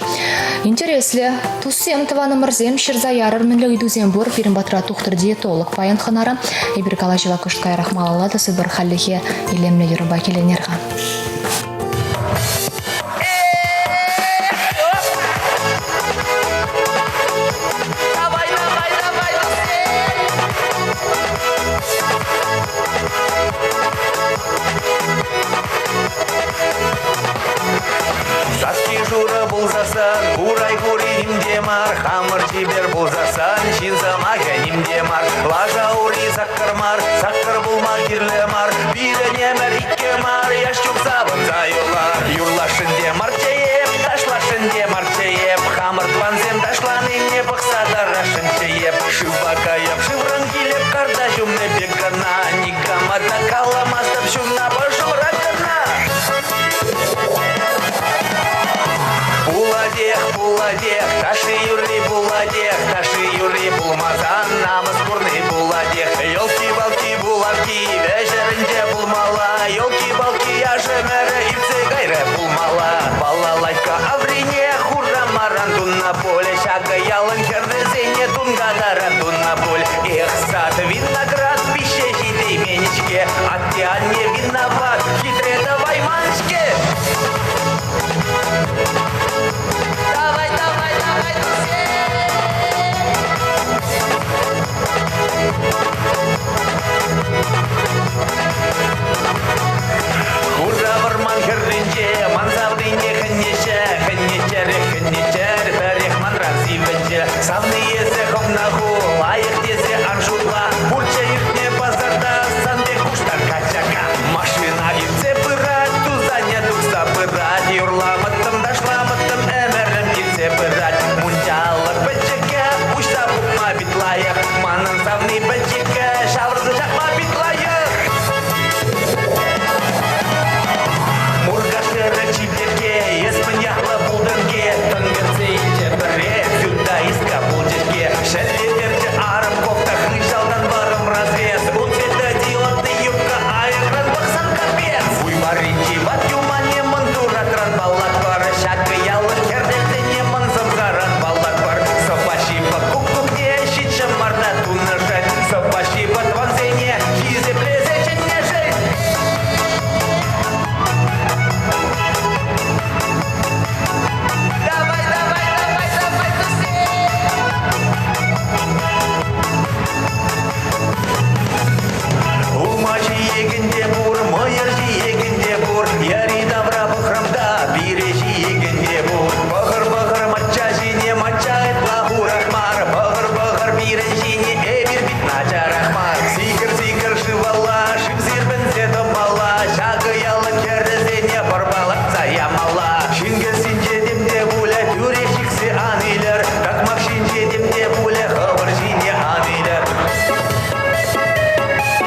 Интереслӗ. Туссем, тӑванӑмӑрсем, ҫырса ярӑр мӗнле ыйтусем пур пирӗн патра тухтӑр-диетолог паян хӑнара. Эпир калаҫӑва кӑшт каярах малалла тӑсӑпӑр хальлӗхе илемлӗ юрӑпа киленер-ха. Давай, давай, давай, Сасси шурӑ пулсасан, урай хури ним те мар, хамӑр чипер пулсасан, ҫын сӑмахӗ ним те мар. Лаша ури саккӑр мар, саккӑр пулма кирлӗ мар, пирӗн ӗмӗр иккӗ мар, яш чух савӑнса юрлар. Юрласшӑн те марччӗ эп, ташласшӑн те марччӗ эп, хамӑр тӑвансем ташланине пӑхса тӑрасшӑнччӗ эп. Шывпа Пулатех, пулатех, ташши юрри пулатех, ташши юрри пулмасан намӑс курни пулатех. Елки-палки булавки вӗҫерӗнче пулмалла, елки-палки яшӗмӗрӗ иртсе кайрӗ пулмалла. Балалайка аврине хурамаран туннӑ пуль, ҫакӑ ялӑн хӗрӗсене тункатаран туннӑ пуль. Эх, сад виноград пиҫсе ҫитеймен-ҫке, атте-анне виноват, хитре тӑвайман-ҫке. Давай, давай, давай, Хура вӑрман хӗрринче ман савнине хӗнеҫҫӗ, хӗнеччӗрех, хӗнеччӗр, пӗрех манран сивӗнчӗ. Савни эсӗ хӑвна ху, лайӑх тесе ан шутла, пурччӗ иртнӗ пасарта сан пек куштан качака. Машина иртсе пырать, тусанӗ тухса пырать, юрламӑттӑм, ташламӑттӑм, ӗмӗрӗм иртсе пырать. Мунчалӑх пӗчӗккӗ, уҫса пухма пит лайӑх, манӑн савни пӗчӗккӗ, ҫавӑрса ҫакма пит лайӑх. Муркаш хӗрӗ чиперке, эс мӗн ятлӑ пултӑн-ке, тӑн кӗртсе илчӗ пӗрре, сюда иска пулчӗ-ҫке. Шеллетерчӗ арӑм кофта хыҫалтан вӑрӑм разрез, ун светодиодный юбка аякран пӑхсан капец. Уй варринчи ват юмане мӑн туратран паллатпӑр, ҫакӑ ялӑн хӗррисене мӑн сӑмсаран паллатпӑр. Сӑпаҫипа куккукне ҫичҫӑмарта тунӑшӑн, сӑпаҫипа тӑвансене хисеплесе чӗннӗшӗн. Давай, давай, давай, давай, Улма ҫиекен те пур, мӑйӑр ҫиекен те пур, йӗри-тавра пӑхрӑм та пире ҫиекен те пур. Пӑхӑр-пӑхӑр мачча ҫине, мачча ытла хурах мар, пӑхӑр-пӑхӑр пирӗн ҫине, эпир пит начарах мар. Сикӗр-сикӗр шывалла, шыв сирпӗнсе тӑмалла, ҫакӑ ялӑн хӗрӗсене пӑрпалатса ямалла. Ҫын кӗсйинче тем те пулӗ, тӳрех чиксе ан илӗр, такмак ҫинче тем те пулӗ, хӑвӑр ҫине ан илӗр.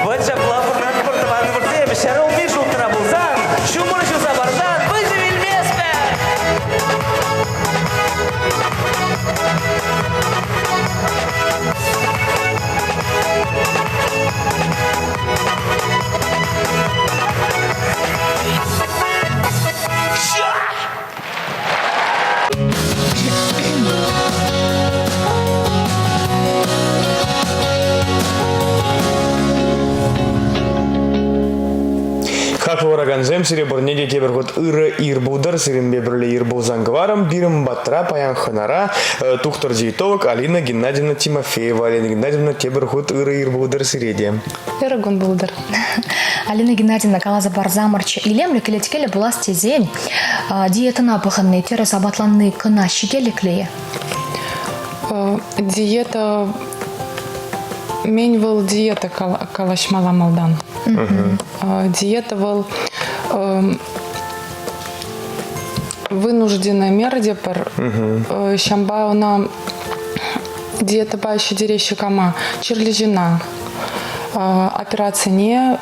Вӑт ҫапла пурӑнатпӑр тӑванӑмӑрсем, ҫӗрулми шултра пулсан, ҫумӑр ҫуса парсан выҫӑ вилместпӗр! Хаклӑ куракансем, сире пурне те тепӗр хут ырӑ ир пултӑр. Сирӗнпе пӗрле ир пулсан кӑварӑм. Пирӗн патра паян хӑнара э, тухтӑр диетолог Алина Геннадьевна Тимофеева. Алина Геннадьевна, тепӗр хут ырӑ ир пултӑр сире те. Ырӑ кун пултӑр. Алина Геннадьевна каласа парсамӑрччӗ, илемлӗ кӗлеткеллӗ пулас тесен диетӑна пӑхӑнни, тӗрӗс апатланни кӑна ҫителӗклӗ-и? Диета мен вӑл диета калаҫмалла малтан. Диета вӑл вынужденная мера тепӗр. Ҫампа ӑна диетӑпа ҫитереҫҫӗ кама? Чирлӗ ҫынна. Операцине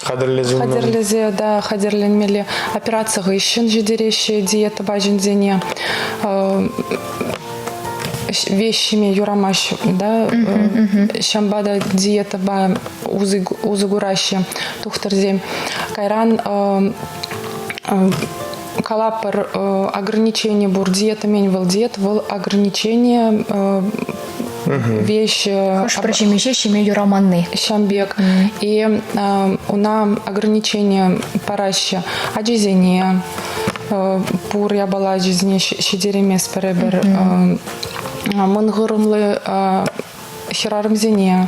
хатӗрлесе хатӗрлесе да хатӗрленмелле. Операци хыҫҫӑн ҫитереҫҫӗ диетӑпа ҫынсене. Веҫ ҫиме юрамасть, да? Ҫампа та диетӑпа усӑ кураҫҫӗ тухтӑрсем. Кайран калапӑр, ограничение пур. Диета мен вӑл диета, вӑл ограничение вещь. Хӑш-пӗр ҫимӗҫе ҫиме юраманни. Ҫам пек. И уна ограничение параҫҫӗ ачисене, пур япала ачисене ҫитерейместпӗр эпир. Мӑн хырӑмлӑ хӗрарӑмсене.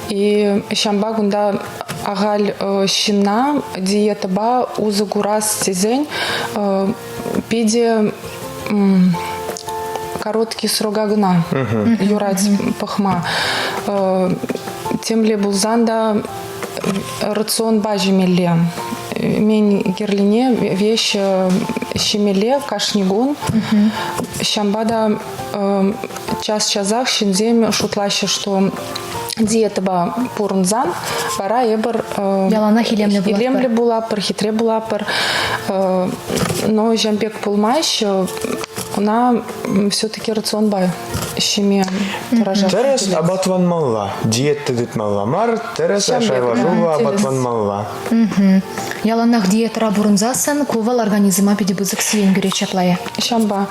И ҫампа кунта ахаль ҫынна диетӑпа усӑ курас тесен питӗ короткий срока кӑна юрать пӑхма. Темле пулсан та рационпа ҫимелле. Мен кирлине веҫ ҫимелле кашни кун. Ҫампа та час-часах ҫынсем шутлаҫҫӗ, что. Диетӑпа пурӑнсан вара эпир яланах илемлӗ пулатпӑр. Илемлӗ пулатпӑр, хитре пулатпӑр. Но ҫам пек пулмасть. Ӑна все-таки рационпа ҫиме тӑрӑшать. Тӗрӗс апатланмалла. Диета тытмалла мар, тӗрӗс шайлашуллӑ апатланмалла. Яланах диетӑра пурӑнсассӑн ку вӑл организма питӗ пысӑк сиен кӳрет ҫапла-и? Ҫампа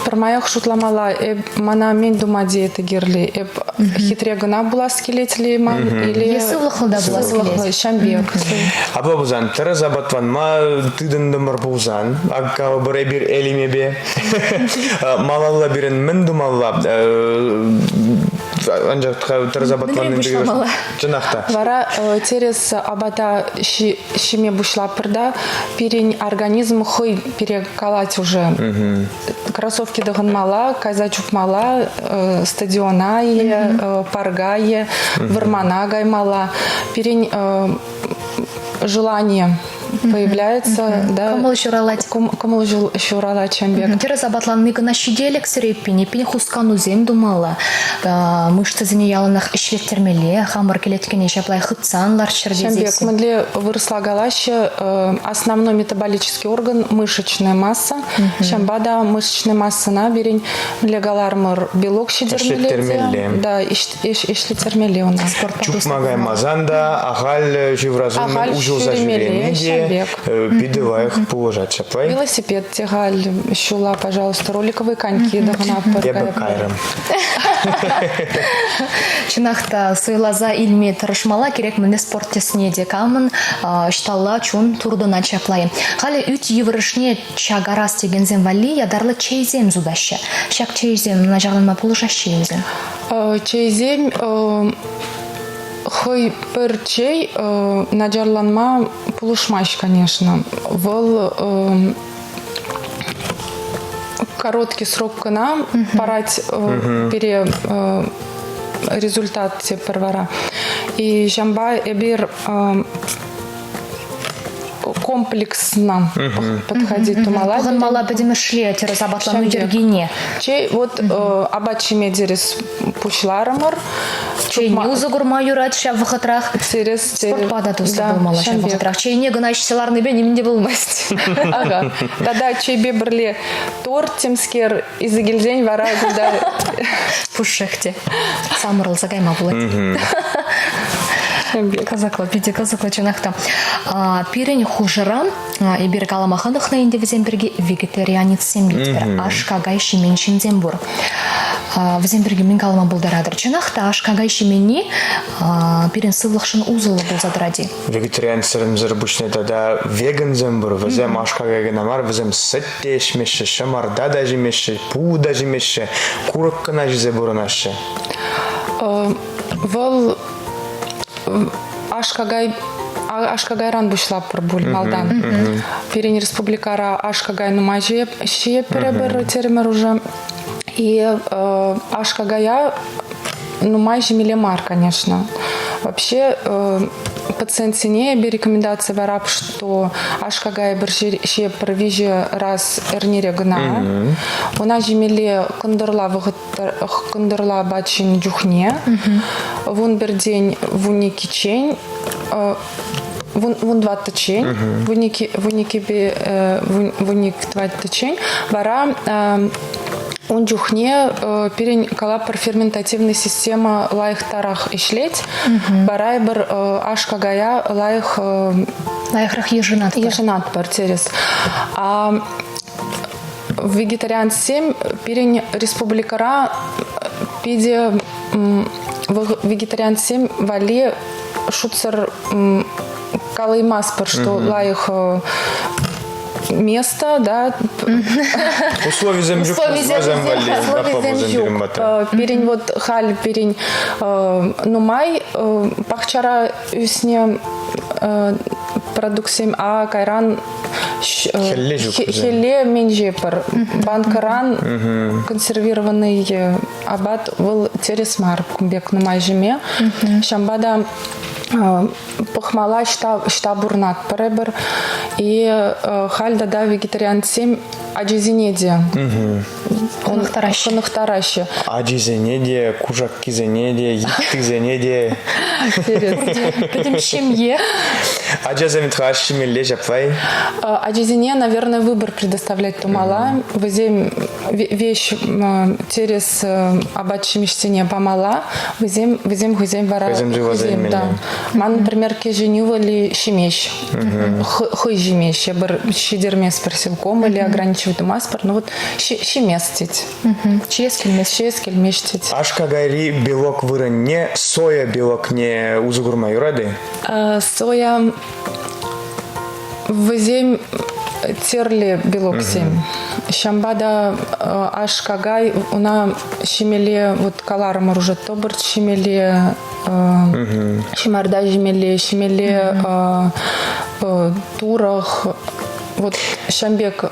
пӗрмаях шутламалла, эп мана мӗн тума диета кирлӗ? Эп хитре кӑна пулас килет-ли ман или Е сывлӑхлӑ та пулас килет. Ҫам пек. Апла пулсан тӗрӗс апатланма тытӑнтӑмӑр пулсан, ак калӑпӑр эпир Элимепе малалла пирӗн мӗн тумалла? Анчах тӗрӗс апатланни пуҫламалла. Чӑнах та. Вара тӗрӗс апата ҫиме пуҫлатпӑр та пирӗн организм хӑй пире калать уже. Кроссовки тӑхӑнмалла, кайса чупмалла, стадиона е парка е вӑрмана каймалла. Пирӗн желание появляется. Да, Кӑмӑл ҫуралать. Кӑмӑл ҫуралать ҫам пек. Тӗрӗс апатланни кӑна ҫителӗксӗр эппин, эппин хусканусем тумалла. Мышцӑсене яланах ӗҫлеттермелле, хамӑр кӗлеткене ҫапла хытсан ларччӑр Ҫам пек, мӗнле вырӑсла калаҫҫӗ, основной метаболический орган мышечная масса. Ҫампа та мышечная массӑна пирӗн мӗнле каларӑмӑр, белок ҫитермелле. Да, ӗҫлеттермелле ӑна. Чупма каймасан та ахаль ҫыврасун уҫӑлса ҫӳрени те питӗ лайӑх пулӑшать ҫапла. Велосипед те халь ҫула, пожалуйста, роликовые коньки тӑхӑнатпӑр. Эпӗ кайрӑм. Чӑнах та суйласа илме тӑрӑшмалла кирек мӗнле спорт тӗсне те камӑн ӑҫталла чун туртӑнать ҫапла. Халӗ ӳт йывӑрӑшне чакарас текенсем валли ятарлӑ чейсем сутаҫҫӗ. Ҫак чейсем начарланма пулӑшаҫҫӗ-и вӗсем? Чейсем хӑй пӗр чей начарланма пулӑшмасть, конечно. Вӑл короткий срок кӑна парать пире результат тепӗр вара. И ҫампа эпир комплексно подходить тумалла. Пӑхӑнмалла пӗтӗмӗшле тӗрӗс апатлану йӗркине. Чей вот апат ҫиме тӗрӗс пуҫларӑмӑр. Чейне усӑ курма юрать ҫав вӑхӑтрах. Тӗрӗс. Спортпа та туслӑ пулмалла ҫав вӑхӑтрах. Чейне кӑна ӗҫсе ларнипе нимӗн те пулмасть. Ага. Тата чейпе пӗрле торт темскер илсе килсен вара кунта пушшех те самӑрӑлса кайма пулать. Кӑсӑклӑ, питӗ кӑсӑклӑ чӑнах та. Пирӗн хушӑра эпир калама хӑнӑхнӑ ӗнтӗ вӗсем пирки вегетарианецсем тетпӗр. Аш-какай ҫимен ҫынсем пур. Вӗсем пирки мӗн калама пултаратӑр? Чӑнах та аш-какай ҫименни пирӗн сывлӑхшӑн усӑллӑ пулса тӑрать-и? Вегетарианцсемсӗр пуҫне тата вегансем пур. Вӗсем аш-какай кӑна мар, вӗсем сӗт те ӗҫмеҫҫӗ, ҫӑмарта та ҫимеҫҫӗ, пулӑ та ҫимеҫҫӗ, курӑк кӑна ҫисе пурӑнаҫҫӗ. Вӑл аш-какай аш-какайран пуҫлатпӑр пуль малтан. Пирӗн республикӑра аш-какай нумай ҫиетпӗр эпир терӗмӗр уже. И аш-какая нумай ҫимелле мар, конечно. Вообще пациентсене эпир рекомендация парап, что аш-какая пӗр ҫиеппӗр виҫӗ раз эрнере кӑна. Ӑна ҫимелле кӑнтӑрла вӑхӑт кӑнтӑрла апат ҫинӗ чухне 11-тен 12-чен 14-чен, 12-пе 12-чен вара ун чухне пирӗн калапӑр ферментативный система лайӑхтарах ӗҫлет. Вара эпир аш-какая лайӑх лайӑхрах йышӑнатпӑр. Йышӑнатпӑр, тӗрӗс. А вегетарианцсем пирӗн республикӑра питӗ вегетарианцсем валли шутсӑр калаймастпӑр, что лайӑх место, да. Условисем ҫук. Условисем ҫук. Пирӗн вот халь пирӗн нумай пахчара ӳснӗ продуктсем, а кайран Хӗлле ҫук вӗсем. Хӗлле менче пӗр банкӑран консервированный апат вӑл тӗрӗс мар кун пек нумай ҫиме. Ҫавӑнпа та пӑхмалла ӑҫта пурӑнатпӑр эпир. И халь тата вегетарианцсем ачисене те. Хӑнӑхтараҫҫӗ. Хӑнӑхтараҫҫӗ. Ачисене те, кушаккисене те, йыттисене те. Пӗтӗм ҫемье. Ачасем тӑваш ҫимелле ҫапла-и? Ачасене, наверное, выбор предоставлять тумалла. Вӗсем веҫ терес апат-ҫимӗҫсене памалла. Вӗсем вӗсем хӑйсем вара хӑйсем суйласа илмелле. Да. Ман, например, кӗҫӗн ывӑлӗ ҫимест. Хӑй ҫимест. Эпир ҫитерместпӗр силком или ограничивать тумастпӑр. Ну вот ҫимест тет. Ҫиес килмест. Ҫиес килмест тет. Аш-какайри белок вырӑнне соя белокне усӑ курма юрать-и? Соя вӗсем тӗрлӗ белоксем. Ҫавӑнпа та аш-какай уна ҫимелле, вот каларӑмӑр уже, тӑпӑрч ҫимелле, ҫӑмарта ҫимелле, ҫимелле турӑх, вот ҫавӑн пек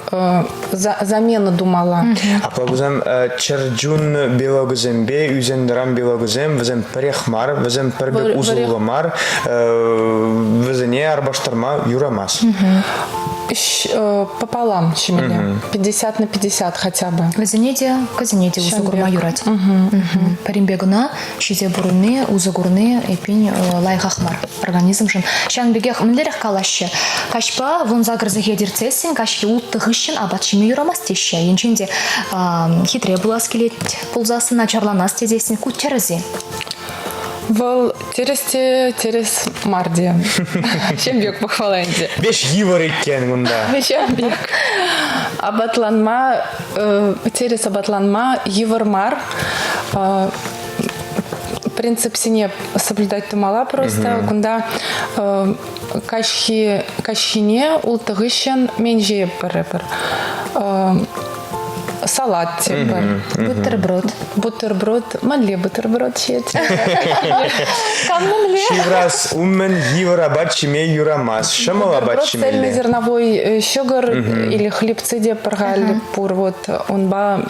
замена тумалла. Апла пулсан чӗрчун белокӗсемпе ӳсен-тӑран белокӗсем вӗсем пӗрех мар, вӗсем пӗр пек усӑллӑ мар, вӗсене арпаштарма юрамасть. Пополам ҫимелле. 50 на 50 хотя бы. Вӗсене те, кӗсене те усӑ курма юрать. Пӗринпе кӑна ҫисе пурӑнни, усӑ курни, эппин, лайӑхах мар организмшӑн. Ҫавӑн пекех мӗнлерех калаҫҫӗ? Каҫпа 18 сехет иртсессӗн каҫхи улттӑ хыҫҫӑн апат ҫиме юрамасть теҫҫӗ. Енчен те хитре пулас килет пулсассӑн, начарланас тесессӗн ку тӗрӗс-и? Вӑл тӗрӗс те тӗрӗс мар те. Ҫем пек похвала ӗнтӗ. Веҫ йывӑр иккен кунта. Ҫем пек. Апатланма, тӗрӗс апатланма йывӑр мар. Принципсене соблюдать тумалла просто. Кунта каҫхи каҫхине ултӑ хыҫҫӑн мен ҫийӗпӗр пӗр салат типӗр. Бутерброд. Бутерброд. Мӗнле бутерброд ҫиет? Кам мӗнле? Ҫыврас умӗн йывӑр апат ҫиме юрамасть. Ҫӑмӑл апат ҫимелле. Цельнозерновой ҫӑкӑр или хлебцы те пӗр халь пур. Вот унпа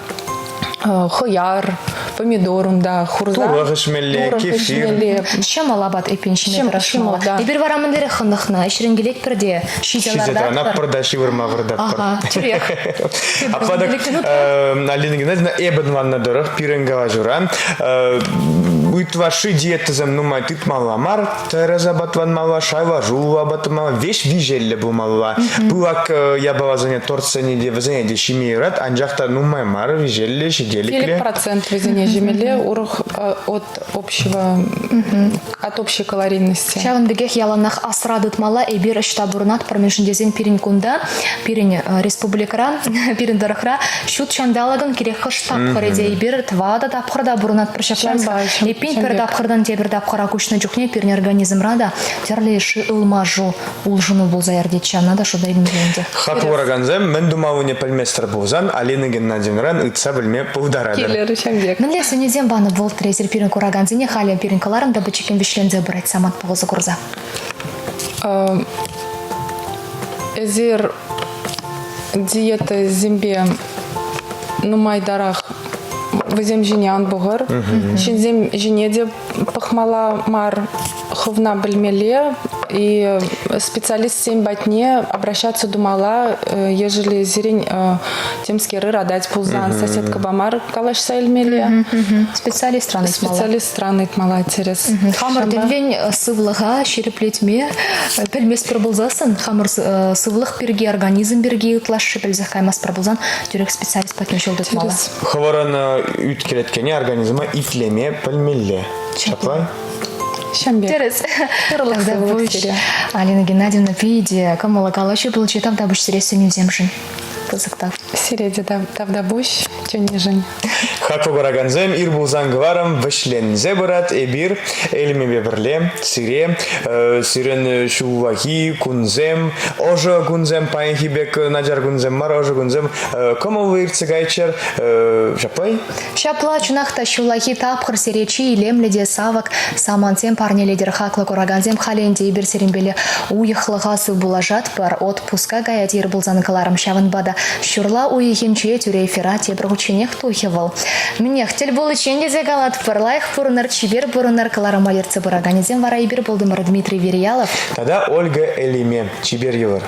хӑяр, помидор унта хурса. Турӑх ӗҫмелле, кефир. Ҫӑмӑл апат эппин ҫиме тӑрӑшмалла. Эпир вара мӗнлерех хӑнӑхнӑ? Ӗҫрен килетпӗр те ҫисе лартатпӑр та ҫывӑрма выртатпӑр. Ага, тӳрех. Апла-тӑк, Алина Геннадьевна, эпӗ тӑваннӑ тӑрӑх пирӗн калаҫура ытлашши диетӑсем нумай тытмалла мар, тӗрӗс апатланмалла, шайлашуллӑ апатланмалла, веҫ виҫеллӗ пулмалла. Пылак япаласене, тортсене те вӗсене те ҫиме юрать, анчах та нумай мар, виҫеллӗ, ҫителӗклӗ. 5% вӗсене ҫимелле, урӑх от общего от общей калорийности. Ҫавӑн пекех яланах асра тытмалла, эпир ӑҫта пурӑнатпӑр, мӗншӗн тесен пирӗн кунта, пирӗн республикӑра, пирӗн тӑрӑхра ҫут ҫанталӑкӑн кирек хӑш тапхӑрӗ те эпир тӑватӑ тапхӑрта пурӑнатпӑр ҫапла. Эппин пӗр тапхӑртан тепӗр тапхӑра куҫнӑ чухне пирӗн организмра та тӗрлӗ йышши ылмашу, улшӑну пулса иртет. Ҫавна та шута илмелле ӗнтӗ. Хаклӑ куракансем, мӗн тумаллине пӗлместӗр пулсан Алина Геннадьевнӑран ыйтса пӗлме пултаратӑр. Килӗр ҫав пек. Мӗнле сӗнӳсем панӑ вӑл эсир пирӗн куракансене халӗ пирӗн кӑларӑм та пӗчӗккӗн вӗҫленсе пырать самантпа усӑ курса? Эсир диетӑсемпе нумайтарах вӗсем ҫине ан пӑхӑр. Ҫынсем ҫине те пӑхмалла мар, хӑвна пӗлмелле и специалистсем патне обращаться тумалла, ежели сирӗн темскер ыратать пулсан соседкӑпа мар калаҫса илмелле. Специалистран ыйтмалла. Специалистран ыйтмалла тӗрӗс. Хамӑр тӗллен сывлӑха ҫирӗплетме пӗлместпӗр пулсассӑн, хамӑр сывлӑх пирки, организм пирки ытлашши пӗлсех каймастпӑр пулсан, тӳрех специалист патне ҫул тытмалла. Хӑвӑрӑн ӳт-кӗлеткене организма итлеме пӗлмелле. Ҫапла? Ҫам пек. Тӗрӗс. Ырлӑх сывлӑх сире. Алина Геннадьевна, питӗ кӑмӑллӑ калаҫу пулчӗ. Тавтапуҫ сире сӗнӳсемшӗн. Пысӑк тав. Сире те тавтапуҫ чӗннӗшӗн. Хаклӑ куракансем, ир пулсан кӑларӑм вӗҫленсе пырать. Эпир Эльмепе пӗрле сире сирӗн ҫуллахи кунсем, ӑшӑ кунсем, паянхи пек начар кунсем мар, ӑшӑ кунсем кӑмӑллӑ иртсе кайччӑр. Ҫапла-и? Ҫапла, чӑнах та ҫуллахи тапхӑр сире чи илемлӗ те савӑк самантсем парнелетӗр хаклӑ куракансем. Халӗ ӗнтӗ эпир сирӗнпеле уйӑхлӑха сывпуллашатпӑр. Отпуска каять ир пулсан кӑларӑм. Ҫавӑнпа та ҫурла уйӑхӗнче тӳре эфира тепӗр хутченех тухӗ вӑл. Мӗнех, тӗл пуличчен тесе калатпӑр. Лайӑх пурӑнӑр, чипер пурӑнӑр. Кӑларӑма ертсе пыраканӗсем вара эпир пултӑмӑр Дмитрий Вериялов тата Ольга Элиме. Чипер йывӑр.